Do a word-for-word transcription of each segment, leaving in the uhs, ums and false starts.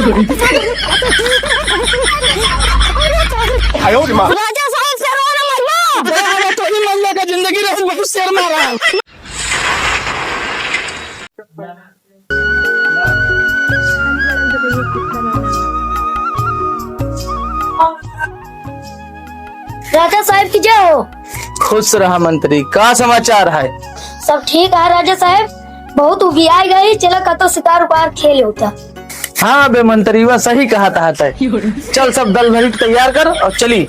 राजा साहब, शेरवा ना मरवा। अरे, तो ही मरने का जिंदगी रहे, बहुत शेर मारा। राजा साहब की जय हो। खुश रहा मंत्री, का समाचार है? सब ठीक है राजा साहब, बहुत उबियाई गई, चला कतो शिकार उकार खेल होता। हाँ बे मंत्री, वह सही कहा था तय। चल सब दल भरी तैयार कर और चली।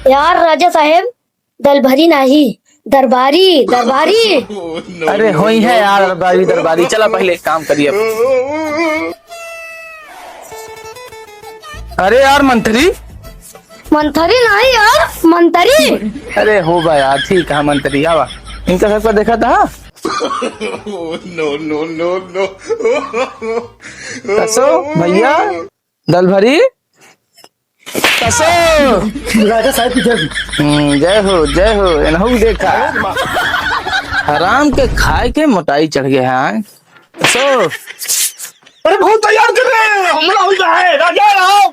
यार राजा साहब, दल भरी नाही, दरबारी, दरबारी। अरे होई है यार दरबारी, दरबारी। चला पहले एक काम करिए। अरे यार मंत्री। मंत्री नाही यार, मंत्री। अरे हो बा यार, ठीक है मंत्री, आवा। इनका सबका देखा था। No, no, no, no। कसो भैया, दल भरी। कसो। राजा साहब की जय। हम्म, जय हो, जय हो। एनहू देखा। हराम के खाए के मोटाई चढ़ गया है। कसो। अरे बहुत तैयार कर रहे हैं, हमला हो जाए, राजा राम।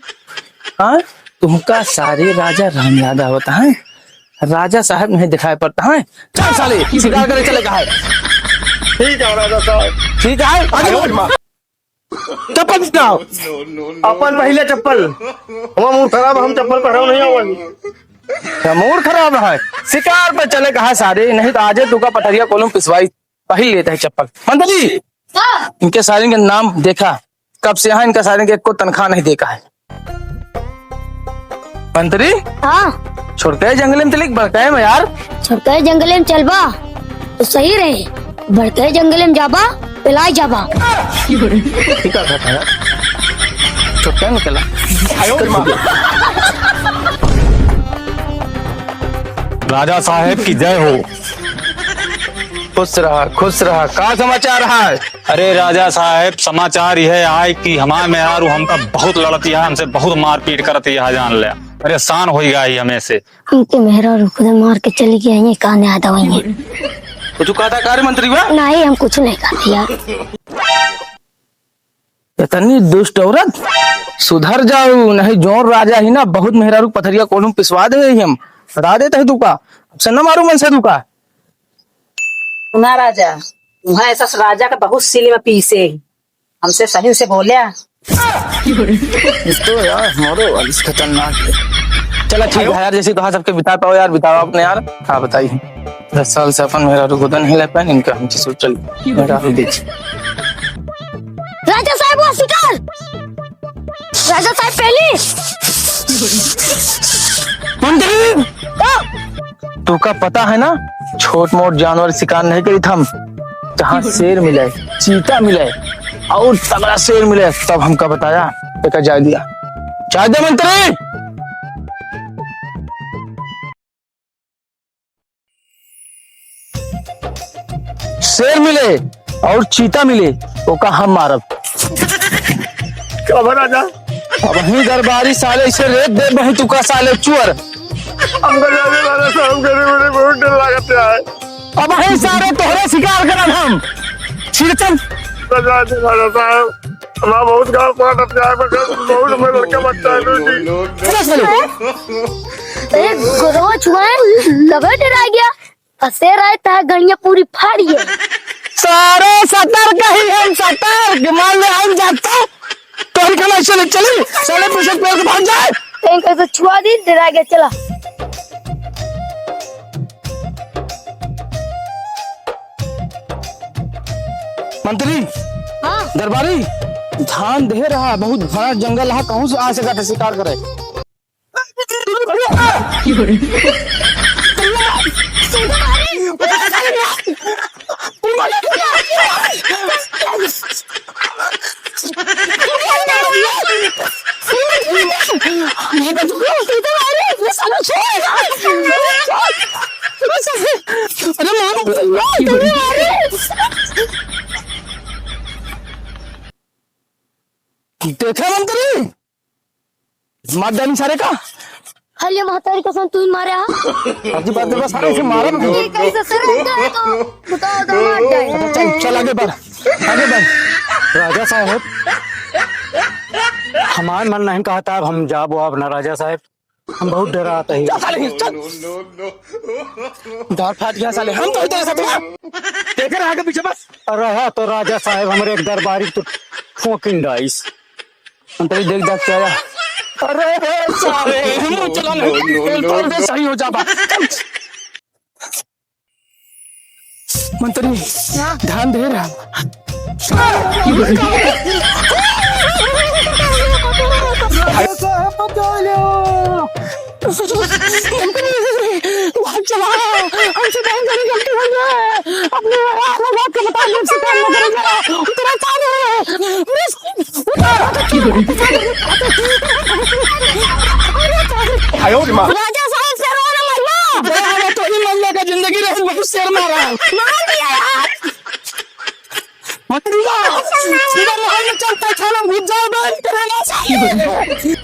हाँ? तुमका सारे राजा राम याद आवता है। राजा साहब नहीं दिखाई पड़ता है। चल साले, शिकार करे चले का है। ठीक है राजा साहब। ठीक है, आगे बढ़। चप्पल दिखाओ। अपन पहिले चप्पल। हमार मूड खराब है, हम चप्पल पहनब नहीं आवानी। क्या मूड खराब है? शिकार पे चले कहा सारे, नहीं तो आजे तुका पथरिया कोलम पिसवाई। पहन लेते हैं चप्पल। मंत्री, हाँ। इनके सारे के नाम देखा, कब से यहाँ इनका सारे के एको तनख्वाह नहीं देखा है। मंत्री? हाँ। छोटके जंगले में चलिक, बड़के में यार। छोटके जंगले में चलबा तो सही रहे, बड़के जंगले में जाबा, पिलाई जाबा। ठीक है, ठीक है। छोटके में चला। राजा साहेब की जय हो। खुश रहा, खुश रहा। का समाचार है? अरे राजा साहेब, समाचार यह आय कि हमार मेहरारू हमका बहुत लड़ती है, हमसे बहुत मारपीट करती है, जान ले। परेशान होई गया ही हमें से। हमके मेहरारू खुद मार के चली गई है, ये काने आ दवाई है। कुछ कहता का रे मंत्री बा? नहीं, हम कुछ नहीं कहते यार। इतनी दुष्ट औरत, सुधर जाऊ, नहीं जोर राजा ही ना, बहुत मेहरारू पथरिया कोलम पिसवा दे ही हम। बता देते हैं तू का, अब से न मारू मन से तू का। सुना राजा, तुम्हारे ऐसा राजा का बहुत सिली में पीसे, हमसे सही से बोल्या। तो यार, हमारो वाली से खतरनाक है। चला ठीक है यार, जैसे कहा सबके बिता पाओ यार, बिताओ अपने यार। का बताई, दस साल से अपन मेहरारू गोदन हिला पाए, इनका हमसे सोचल मेहरारू दे। राजा साहेब, वो शिकार। राजा साहेब, पहली। मंत्री! का? तोका पता है ना, छोट मोट जानवर शिकार नहीं करी हम। जहाँ शेर मिले, चीता मिले, और तगड़ा शेर मिले, तब हमका बताया, एका जाए दिया। जाए दे मंत्री। शेर मिले और चीता मिले, ओका हम मारब। कब राजा? अब ही दरबारी साले इसे रेत दे बही तुका साले चुअर। हमको जाने वाला था, हम करे बड़े बहुत डर लागत है। अब ही सारे तोहरे शिकार करब हम। छिड़ चल। राजा, राजा साहब, हमारा बहुत गाँव पाट अब जाए, मगर बहुत हमें लड़का बच्चा है, जी। चलो, चलो। ए, गोरवा छुआए, कबे डरा गया? असेर आए ता गड़िया पूरी फाड़ी है। सारे सतर्क ही हम, सतर्क। मान ले हम जाते, तो हम कल ऐसे ले चली, साले पीछे पेड़ के भाग जाए। कहीं कैसे छुआ दी, डरा गया, चला। मंत्री, हाँ। दरबारी, ध्यान दे रहा, बहुत घना जंगल है, कहूँ से आ सका था शिकार करे। देखा मंत्री, मार डाली सारे का। हलिया महतारी कसम तू ही मारे हा। अजी बात बस सारे से मारा ना। ये कैसे सर है तो बताओ तो मार जाए। अच्छा, चल, चल आगे बढ़, आगे बढ़। राजा साहेब, हमार मन नहीं कहता, अब हम जाबो अब ना राजा साहेब, हम बहुत डरात ही। चल साले, चल। दाल फाट गया साले, हम तो इधर से। देख रहा आगे पीछे बस। अरे है तो राजा साहेब, हमरे एक दरबारी तो ठोकिन डाइस। हम तो देख देख के आया। अरे रे साले, हम चला नहीं, तेल पर दे सही हो जाबा। मंत्री, हाँ? ध्यान दे रहा। मंत्री, भाग चला, हमसे बहुत बड़ी गलती हो गई। अपने औलाद के मुताबिक से काम न करेगा। उतरा, चालू है। राजा साहब से रोने लगलो। बे, हमें तो ही मल्ले का जिंदगी रहे, बहुत शेर मारा। मार दिया यार। मत दिया। सीधा महल में चल, तहखाना में घुस जाओ, बे, तेरे ना चाहिए।